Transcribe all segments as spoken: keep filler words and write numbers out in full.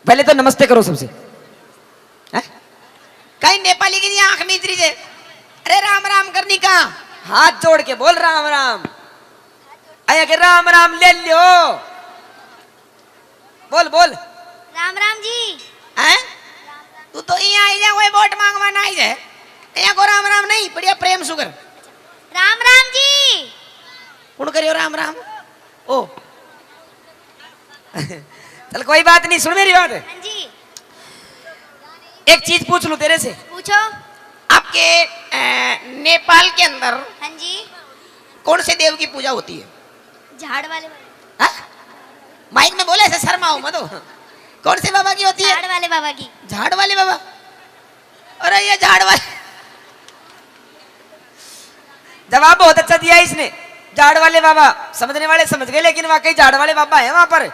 पहले तो नमस्ते करो सबसे। हैं? कहीं नेपाली की आंख मीच रही है। अरे राम राम करनी का, हाथ जोड़ के बोल राम राम। आया के राम राम ले लियो। बोल बोल। राम राम जी। हैं? तू तो यहाँ आई जा, वही वोट मांगवा ना आई जाए। यहाँ को राम राम नहीं, बढ़िया प्रेम सुगर। राम राम जी। कौन करियो राम राम? ओ। चल कोई बात नहीं, सुन मेरी बात। हाँ जी। एक चीज पूछ लूं तेरे से। पूछो। आपके, अ, नेपाल के अंदर हाँ जी। कौन से देव की पूजा होती है? झाड़ वाले बाबा। हाँ? माइक में बोले, ऐसे शर्माओ मत हो। कौन से बाबा की होती है? झाड़ वाले बाबा की। झाड़ वाले बाबा? अरे ये झाड़ वाले, जवाब बहुत अच्छा दिया इसने। झाड़ वाले बाबा, समझने वाले समझ गए, लेकिन वाकई झाड़ वाले बाबा है वहां पर।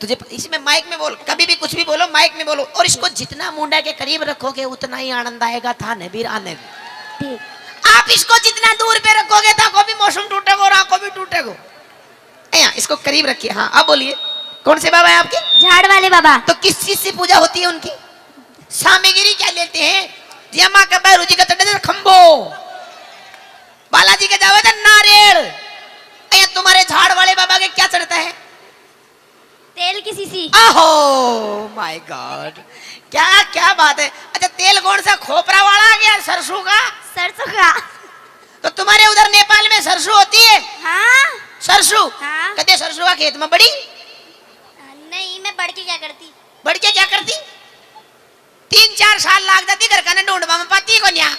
तुझे प-, इसमें माइक में बोल, कभी भी कुछ भी बोलो, माइक में बोलो। और इसको जितना मुंडा के करीब रखोगे, उतना ही आनंद आएगा थाने भी, आने भी। ठीक। आप इसको जितना दूर पे रखोगे, था को भी मौसम टूटेगो और आंखों भी टूटेगो। ए, यहाँ, इसको करीब रखिए। हाँ, अब बोलिए, कौन से बाबा है आपके? झाड़ वाले बाबा। तो किस चीज से पूजा होती है उनकी? सामग्री क्या लेते हैं? जिया माँ का बैरू जी का चढ़े थे खंभो, बालाजी के जावे थे नारियल। ए, तुम्हारे झाड़ वाले बाबा के क्या चढ़ता है? तेल की शीशी। ओहो माय गॉड, क्या, क्या बात है। अच्छा, तेल कौन सा, खोपरा वाला या सरसों का? सरसों का। तो तुम्हारे उधर नेपाल में सरसों होती है? हाँ। सरसों? हाँ। कदे सरसों का खेत में बड़ी? नहीं, मैं बढ़ के क्या करती? बढ़ के क्या करती? तीन चार साल लाग जाती घर का ने ढूंढवा में, पाती को न्या।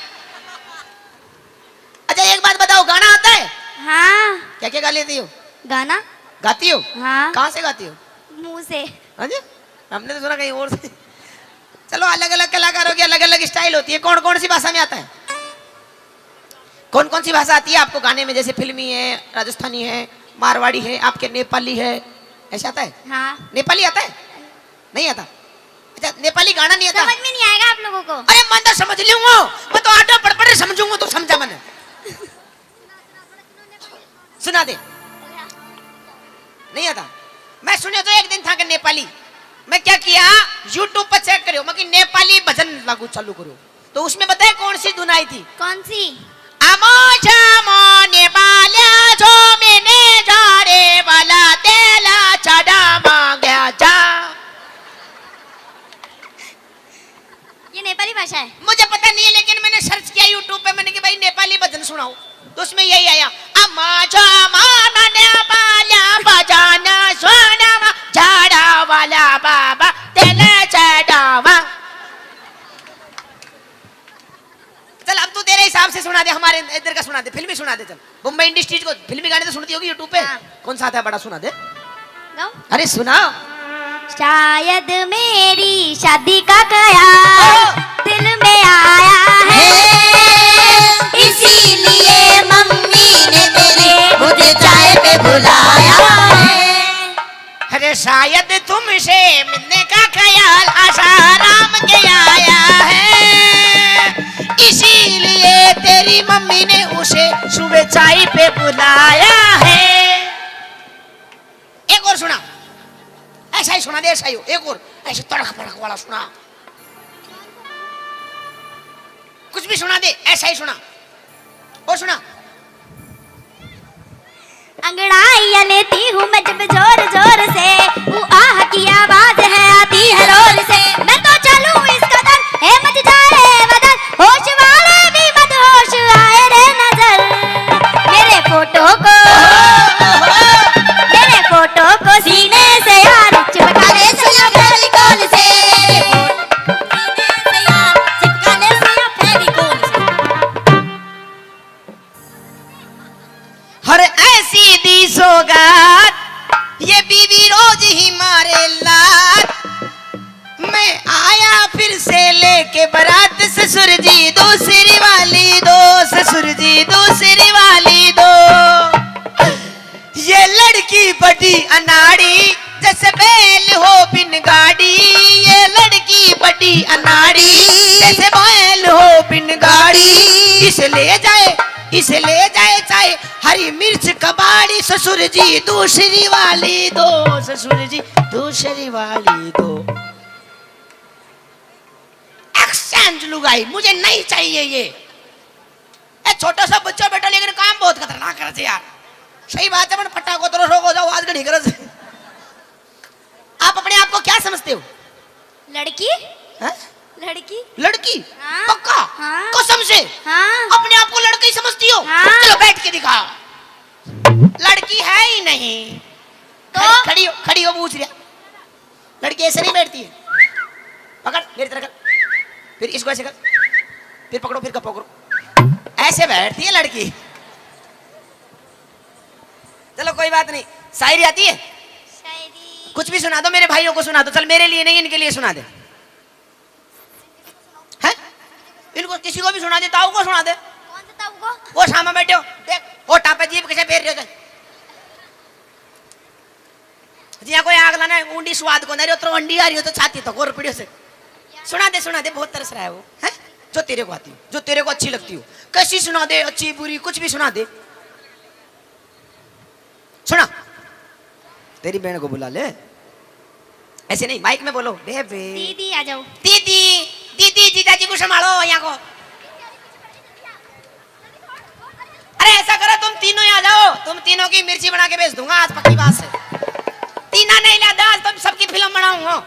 अच्छा, एक बात बताओ, गाना आता है? हाँ। क्या क्या गा लेती हो? गाना। गाती हो? हाँ। कहाँ से गाती हो? मुंह से। हाँ जी, हमने तो सुना कहीं और से। चलो, अलग अलग कलाकारों की अलग अलग स्टाइल होती है। कौन कौन सी भाषा में आता है? कौन कौन सी भाषा आती है आपको गाने में? जैसे फिल्मी है, राजस्थानी है, मारवाड़ी है, आपके नेपाली है, ऐसे आता है? हाँ। नेपाली आता है? नहीं आता? अच्छा, नेपाली गाना नहीं आता? समझ में नहीं आएगा आप लोगों को। अरे, मैं तो समझ लूंगा, मैं तो आटा पढ़ पढ़ समझूंगा, तो समझा मैंने। सुना दे। नहीं आता? मैं सुने तो एक दिन था कि नेपाली, मैं क्या किया, YouTube पर चेक करो, मैं कि नेपाली भजन लागू चालू करो, तो उसमें बताए कौन सी धुन आई थी? कौन सी? आमो जामो नेपाल्या जो मैंने जाड़े वाला तेला चढ़ा मांग्या जा। ये नेपाली भाषा है? मुझे पता नहीं है, लेकिन मैंने सर्च किया YouTube पे, मैंने कि भाई नेपाली भजन सुनाओ, तो उसमें यही आया, आमा जामा नन्या बाल्या बजाना सोनावा झाड़ा वाला बाबा तेले चढ़ावा। चल, अब तू तेरे हिसाब से सुना दे, हमारे इधर का सुना दे, फिल्मी सुना दे। चल, बम्बई इंडस्ट्रीज को फिल्मी गाने तो सुनती होगी YouTube पे। हाँ। कौन सा आता है बड़ा, सुना दे। गाऊं? अरे सुना। शायद मेरी शादी का ख्याल ओ! दिल में आया है, हे! इसीलिए मम्मी ने तेरी मुझे चाय पे बुलाया है। अरे शायद तुमसे मिलने का ख्याल आसाराम के आया है, इसीलिए तेरी मम्मी ने उसे सुबह चाय पे बुलाया है। एक और सुना, ऐसा ही सुना दे, ऐसा ही हो, एक और ऐसे तड़क भड़क वाला सुना। कुछ भी सुना दे, ऐसा ही सुना। और सुना। अंगड़ाइयां लेती हूँ मैं जब जोर जोर से, ऊ आह की आवाज है आती है रोर से। मैं तो चलूं इस कदर, है मच जाए बदल, होश वाले भी मदहोश आए रे नजर। मेरे फोटो को, मेरे फोटो को सीने से यार चिपका ले सैया फेविकोल से। सीने से यार चिपका ले सैया फेविकोल से। हर ऐसी दी सौगात, ये बीवी रोज ही मारे लात। मैं आया फिर से लेके बारात, ससुर जी दूसरी वाली दो, ससुर जी दूसरी वाली दो। ये लड़की बड़ी अनाड़ी, जैसे बैल हो बिन गाड़ी। ये लड़की बड़ी अनाड़ी, जैसे बैल हो बिन गाड़ी। इसे ले जाए, इसे ले जाए चाहे हरी मिर्च कबाड़ी। ससुर जी दूसरी वाली दो, ससुर जी दूसरी वाली दो। एक्सचेंज लुगाई, मुझे नहीं चाहिए ये। ए, छोटा सा बच्चा बेटा, लेकिन काम बहुत खतरनाक करे छे यार। सही बात है, मन फटा को तरो सो को जाओ, आज घड़ी करे छे। आप अपने आप को क्या समझते हो? लड़की। हैं? लड़की। लड़की? हाँ। पक्का? हाँ। कसम से? हाँ। अपने आप को लड़की समझती हो? हाँ। चलो, बैठ के दिखाओ। लड़की है ही नहीं। तो? खड़ी, खड़ी हो, खड़ी हो, पूछ रहा। लड़की ऐसे नहीं बैठती है। पकड़, मेरी तरह कर। फिर इसको ऐसे कर। फिर पकड़ो, फिर पकड़ो। ऐसे बैठती है लड़की। चलो, कोई बात नहीं। शायरी आती है? शायरी। कुछ भी सुना दो, मेरे भाइयों को सुना दो। चल, मेरे लिए नहीं, इनके लिए सुना दे। हैं? इनको किसी को भी सुना दे, ताऊ को सुना दे। कौन से ताऊ को? वो सामने बैठे हो, देख, होठा पे जीभ कैसे फेर रहे हो। जिया कोई आग लाना है, ऊंडी स्वाद को नहीं, तो अंडी आ रही हो तो छाती तो गोर पड़ियो से। सुना दे, सुना दे, बहुत तरस रहा है वो, हैं? जो तेरे को आती हो, जो तेरे को अच्छी लगती हो, कैसी सुना दे, अच्छी बुरी, कुछ भी सुना दे। सुना, तेरी बहन को बुला ले। ऐसे नहीं, माइक में बोलो, बेबे। दीदी आ जाओ। दीदी, दीदी, जीजाजी को संभालो यहाँ को। अरे ऐसा करो, तुम तीनों ही आ जाओ, तुम तीनों की मिर्ची बना के भेज दूंगा आज, पक्की बात से। तीना नहीं लादा आज, तुम सबकी फिल्म बनाऊंगा।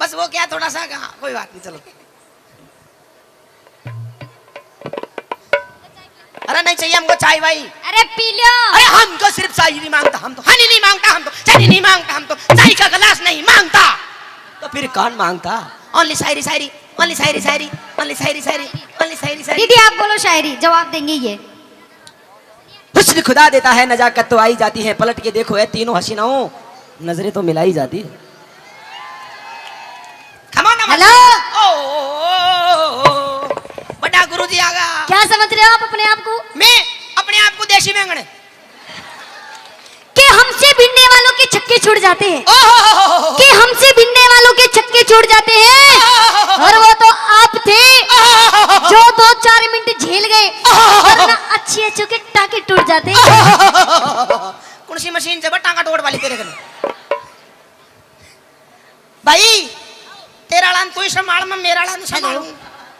बस वो क्या, थोड़ा सा, हाँ, कोई बात नहीं, चलो। अरे नहीं चाहिए हमको चाय वाई। अरे पी लो। अरे हमको सिर्फ शायरी मांगता, हम तो हनी नहीं मांगता, हम तो चनी नहीं मांगता, हम तो चाय का गिलास नहीं मांगता। तो फिर कौन मांगता? Only शायरी, शायरी, only शायरी, शायरी, only शायरी, शायरी, only शायरी, शायरी। दीदी आप बोलो शायरी, जवाब देंगे ये। हुस्न खुदा देता है, नजाकत तो आई जाती है, पलट के देखो ए तीनों हसीनाओं, नजरें तो मिलाई जाती है। Come on, come on। Hello। ओ, ओ, ओ, ओ, ओ। बड़ा गुरु जी आगा। क्या समझ रहे हो आप अपने आप को? मैं अपने आप को देसी बैंगन। कि हमसे भिड़ने वालों के छक्के छुड़ जाते हैं। ओ हो हो हो हो। कि हमसे भिड़ने वालों के छक्के छुड़ जाते हैं। ओ हो हो हो हो। और वो तो आप थे, ओ हो हो हो हो, जो दो चार मिनट झेल गए, ओ हो हो हो हो, वरना अच्छे अच्छों के टांके टूट जाते। ओ हो हो हो हो। कौन सी मशीन से टांका टोड़ वाली तेरे कने? भाई, तेरा आला तू ही संभाल, मैं मेरा आला संभालूं।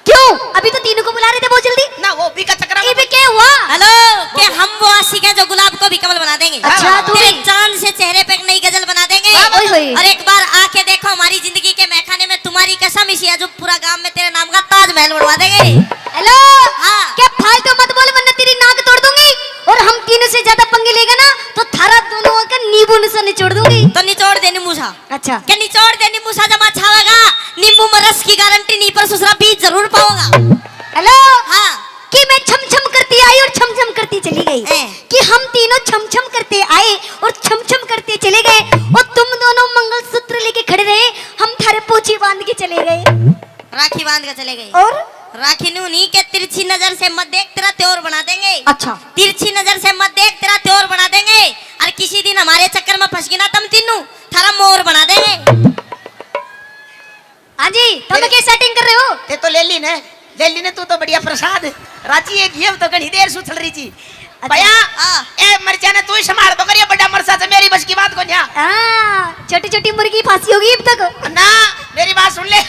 क्यों? अभी तो तीनों को बुला रहे थे बहुत जल्दी। ना, वो भी का चक्कर में इबे क्या हुआ? Hello, के हम वो आशिक हैं जो गुलाब को भी कमल बना देंगे। अच्छा, तू तेरे भी। चांद से चेहरे पे एक नई गजल बना देंगे। वाह, वाह। ओए होए। और एक बार आके देखो हमारी जिंदगी के महखाने में, तुम्हारी कसम, इसी अजूबपुरा गांव में तेरे नाम का ताजमहल बनवा देंगे। Hello, हाँ। क्या फालतू मत बोल, वरना तेरी नाक तोड़ दूंगी। और हम तीनों से ज्यादा पंगे लेगा ना, तो थारा दोनों का नींबू सा निचोड़ दूंगी। तो निचोड़ दे नींबू सा। अच्छा। के निचोड़ दे नींबू सा, जमा छावेगा। नींबू में रस की गारंटी नहीं, पर ससुरा बीज जरूर पाओगा। Hello। हाँ। कि मैं छम छम करती आई और छम छम करती चली गई। ए। कि हम तीनों छम छम करते आए और छम छम करते चले गए, और तुम दोनों मंगलसूत्र लेके खड़े रहे, हम थारे पोछी बांध के चले गए। राखी बांध के चले गए। और? राखी नू नहीं के तिरछी नजर से मत देख, तेरा त्योर बना देंगे। अच्छा। तिरछी नजर से मत देख, तेरा त्योर बना देंगे। और किसी दिन हमारे चक्कर में फंस गई ना तुम तीनों, थारा मोर बना देंगे। हाँ जी, तुम तेरे के setting कर रहे हो? ते तो ले ली ने, ले ली ने, तू तो बढ़िया प्रसाद। राजी एक ये तो घणी देर से उछल रही थी। अच्छा। भैया, हाँ। ए मरचा ने तू ही संभाल, बकरिया बड़ा मरसा से मेरी बस की बात को न्या। हाँ, छोटी छोटी मुर्गी फांसी होगी अब तक। ना, मेरी बात सुन ले।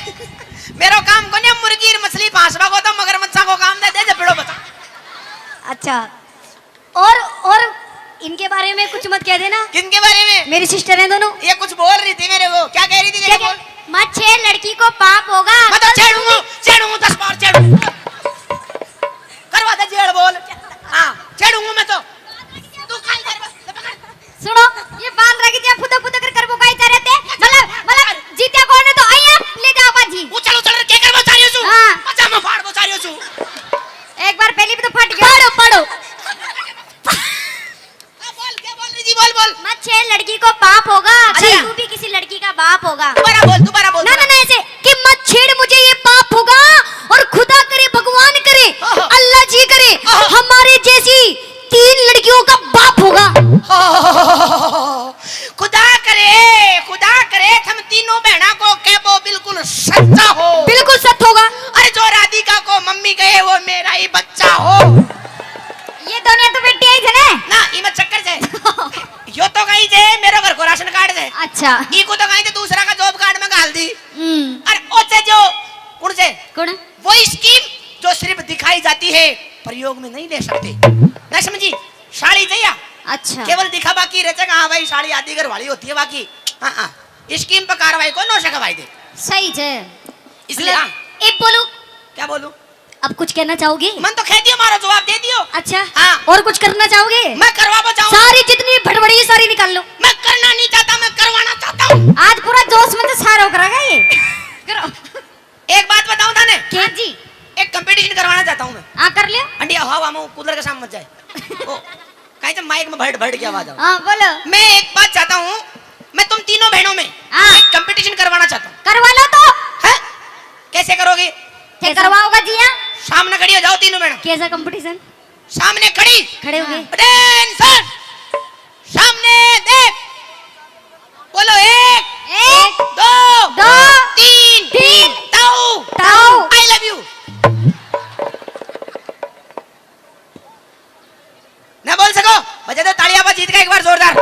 मेरो काम को न्या मुर्गी और मछली फांसवा को, तो मगरमच्छा को काम दे दे, जब बड़ो बता। अच्छा, और, और इनके बारे में कुछ मत कह देना। किनके बारे में? मेरी sister हैं दोनों। ये कुछ बोल रही थी मेरे को, क्या कह रही थी? क्या, देखो, क्या? बोल। मत छेड़, लड़की को पाप होगा। मैं तो छेड़ूंगा, छेड़ूंगा, दस बार छेड़ूंगा। करवा दे जेल बोल। हाँ, छेड़ूंगा मैं तो। तू खाई कर, पकड़। सुनो, ये बांध रखी थी, फुदक फुदक कर, कर वो काई चाह रहे थे। मतलब, मतलब, जीत्या कौन है तो आइए, ले जाओ बाजी। उछल, उछल के कर वो चाह रही हूँ। हाँ। पजामा फाड़ वो चाह रही हूँ। एक बार पहले भी तो फट गया। पढ़ो, पढ़ो। हाँ, बोल, क्या बोल रही थी? बोल, बोल। मत छेड़, लड़की को पाप होगा। अच्छा। अगर तू भी किसी लड़की का बाप होगा। दोबारा बोल, दोबारा बोल, ना, ना, दोबारा। ना, ऐसे कि मत छेड़ मुझे, ये पाप होगा। और खुदा करे, भगवान करे, ओहो। अल्लाह जी करे, ओहो। हमारे जैसी तीन लड़कियों का बाप होगा। खुदा करे, खुदा करे, थम तीनों बहना को कह वो बिल्कुल सच्चा हो। बिल्कुल सच होगा। अरे जो राधिका को मम्मी कहे वो मेरा ही बच्चा हो। ये दोनों तो बेटी आई थे ना? ना, इमे चक्कर से। यो तो कहीं जे मेरो घर को राशन कार्ड दे। अच्छा। अच्छा। इको तो कहीं तो दूसरा का जॉब कार्ड में घाल दी। हम्म। अरे ओचे जो, कौन से? कौन? वही स्कीम जो सिर्फ दिखाई जाती है, प्रयोग में नहीं ले सकते। ना समझी? साड़ी चाहिए। अच्छा। केवल दिखावा की रचक, हाँ भाई, साड़ी आधी घर वाली होती है, बाकी हाँ, हाँ, स्कीम पर कार्रवाई को नौ सौ का भाई दे। सही जे। इसलिए मतलब, हाँ। एक बोलूं? क्या बोलूं? अब कुछ कहना चाहोगे? मन तो कह दियो, मारो जवाब दे दियो। अच्छा। हाँ। और कुछ करना चाहोगे? मैं करवा चाहूँ। सारी जितनी भड़बड़ी सारी निकाल लो। मैं करना नहीं चाहता, मैं करवाना चाहता हूँ। आज पूरा जोश में तो सारो करेगा ये। करो। एक बात बताऊं थाने? क्या जी? एक कंपटीशन करवाना चाहता हूँ मैं। हाँ, कर लियो। अंडिया हवा में कूलर के सामने मत जाए। ओ, कहीं से माइक में भट भट की आवाज आ। हाँ, बोलो। मैं एक बात चाहता हूँ, मैं तुम तीनों बहनों में हाँ। एक कंपटीशन करवाना चाहता हूँ। करवा लो तो। हैं? कैसे करोगे? क्या कैसा? करवाओगा जी? हाँ। सामने खड़ी हो जाओ तीनों बहनों। कैसा कंपटीशन? सामने खड़ी। खड़े हो गए। अटेंशन। सामने देख। बोलो, एक, एक, दो, दो, तीन, तीन, ताऊ, ताऊ। I love you। ना बोल सको? बजा दो तालियां, बस जीत का एक बार जोरदार।